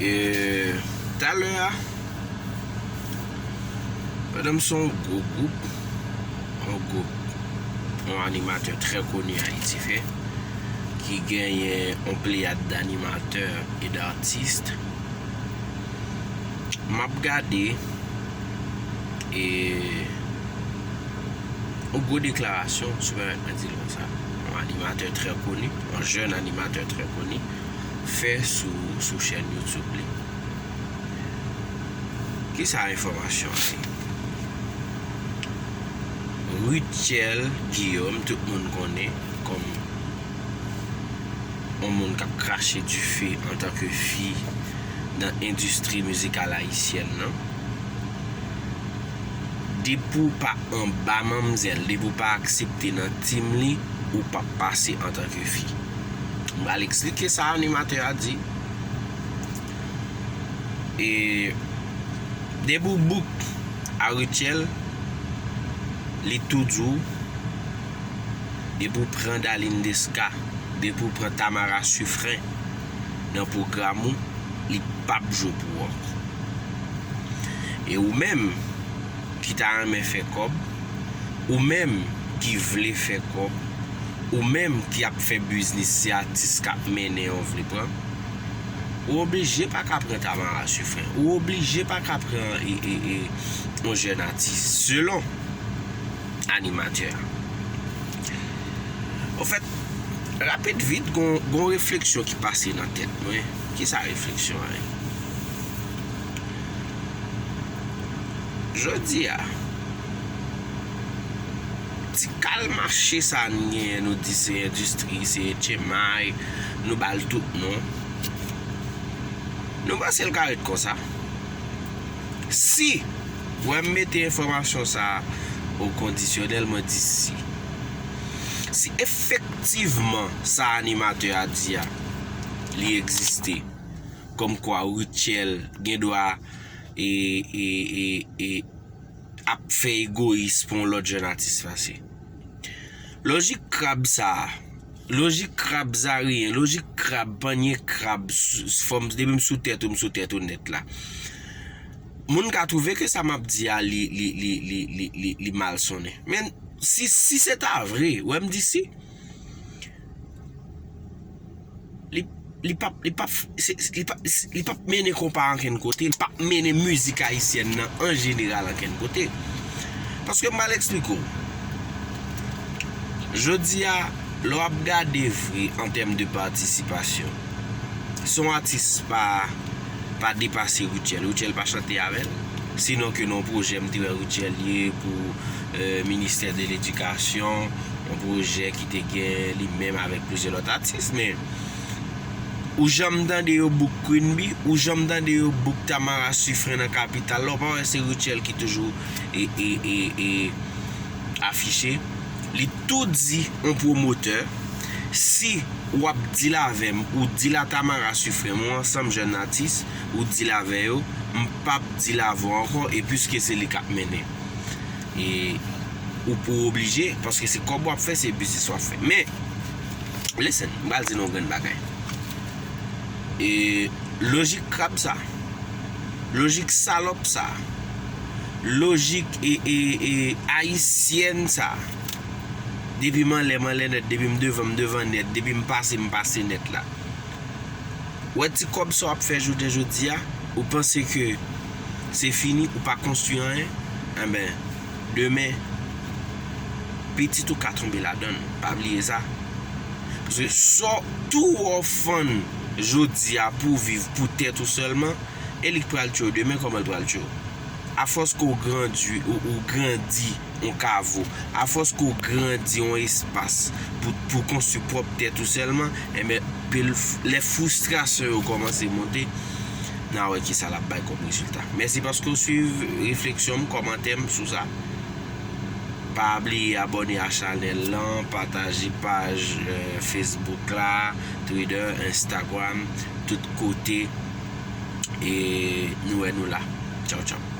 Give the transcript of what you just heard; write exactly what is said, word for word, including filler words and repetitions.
E talè a, pandan m se yon gwo gwoup, yon gwoup, yon animatè trè koni Ayiti fè, ki genyen yon pleyad d'animatè e d'artis, m ap gade e yon gwo deklarasyon, si w pèmèt mwen di l konsa, yon animatè trè koni, yon jèn animatè trè koni, fè sou, sou chèn YouTube li. Kisa enfòmasyon an ye? Rutshelle Guillaume, tout moun konnen kòm yon moun k ap krache dife antanke fi nan endistri mizikal ayisyèn nan. Depi w pa anba manmzèl, depi w pa aksepte nan team li, ou p ap pase antanke fi. M pral eksplike sa animatè a di. E depi w book a Rutshelle, li tou di w, depi w pran Darline Desca, depi w pran Tamara Suffren nan pwogram ou, li p ap jwe pou ou ankò. E ou menm ki ta renmen fè kòb, ou menm ki vle fè kòb, ou menm ki ap fè biznis, se atis k ap mennen an w vle pran, ou oblije pa ka pran Tamara Suffren, ou oblije pa ka pran e, e, e, yon jèn atis, selon animatè a. Anfèt, rapid vit, gon, gon refleksyon ki pase nan tèt mwen. Kisa refleksyon an ye? Jodi a, ti kal mache sa n genyen, nou di se endistri, se H M I, nou ba l tout non. Nou panse l ka ret konsa? Si, wè m mete enfòmasyon sa a o kondisyonèl, mwen di si. Si efektivman sa animatè a di a, li egziste, kòmkwa Rutshelle gen dwa e, e, e, e, ap fè egoyis pou yon lòt jèn atis pase. Lojik krab sa a, lojik krab zaryen, lojik krab, pannye krab, s-, s-, fò m, depi m sou tèt ou, m sou tèt ou nèt la. Moun ka twouve ke sa m ap di a, li, li, li, li, li, li, li mal sonnen. Men, si, si se ta vre, wè m di si. Li, li p ap, li p ap, se, li p ap, li p ap mennen konpa ankenn kote, li p ap mennen mizik ayisyèn nan an jeneral ankenn kote. Paske m pral eksplike w. Jodi a, lè w ap gade vre an tèm de patisipasyon, si yon atis pa, pa depase Rutshelle, Rutshelle pa chante avè l. Sinon ke nan yon pwojè m te wè Rutshelle ye pou, euh, ministè de ledikasyon, yon pwojè ki te gen li menm avèk plizyè lòt atis, men ou janm tande yo book Queen Bee, ou janm tande yo book Tamara Suffren nan kapital la, ou pa wè se Rutshelle ki toujou e, e, e, e afiche. Li tou di yon pwomotè, si w ap deal avè m, ou deal a Tamara Suffren, yon ansanm jèn atis, ou deal avè yo, m p ap deal avè w ankò, e piske se li k ap mennen. E ou pou oblije, paske se kòb w ap fè, se biznis w ap fè. Men, listen, m pral di nou yon grenn bagay. E lojik krab sa, lojik salòp sa, lojik e, e, e ayisyèn sa, depi m anlè, m anlè nèt, depi m devan, m devan nèt, depi m pase, m pase nèt la. Wè ti kòb sa w ap fè jounen jodi a, ou panse ke se fini, ou pa konstwi anyen, enben, demen, pitit ou ka tonbe ladan l. Pa bliye sa. Paske sa w tou w fann jodi a pou w viv pou tèt ou sèlman, e li k pral tchwe w demen, kòman l pral tchwe w? Afòs ke w grandi, ou, ou grandi yon kavo, afòs ke w grandi yon espas pou, pou konstwi pwòp tèt ou sèlman, enben, lè fristrasyon yo kòmanse monte, n a wè kisa l ap bay kòm rezilta. Mèsi paske w swiv refleksyon m, kòmantè m sou sa. Pa bliye abòne a chanèl lan, pataje paj, euh, Facebook la, Twitter, Instagram, tout kote. E nou wè nou la. Tchaw, tchaw.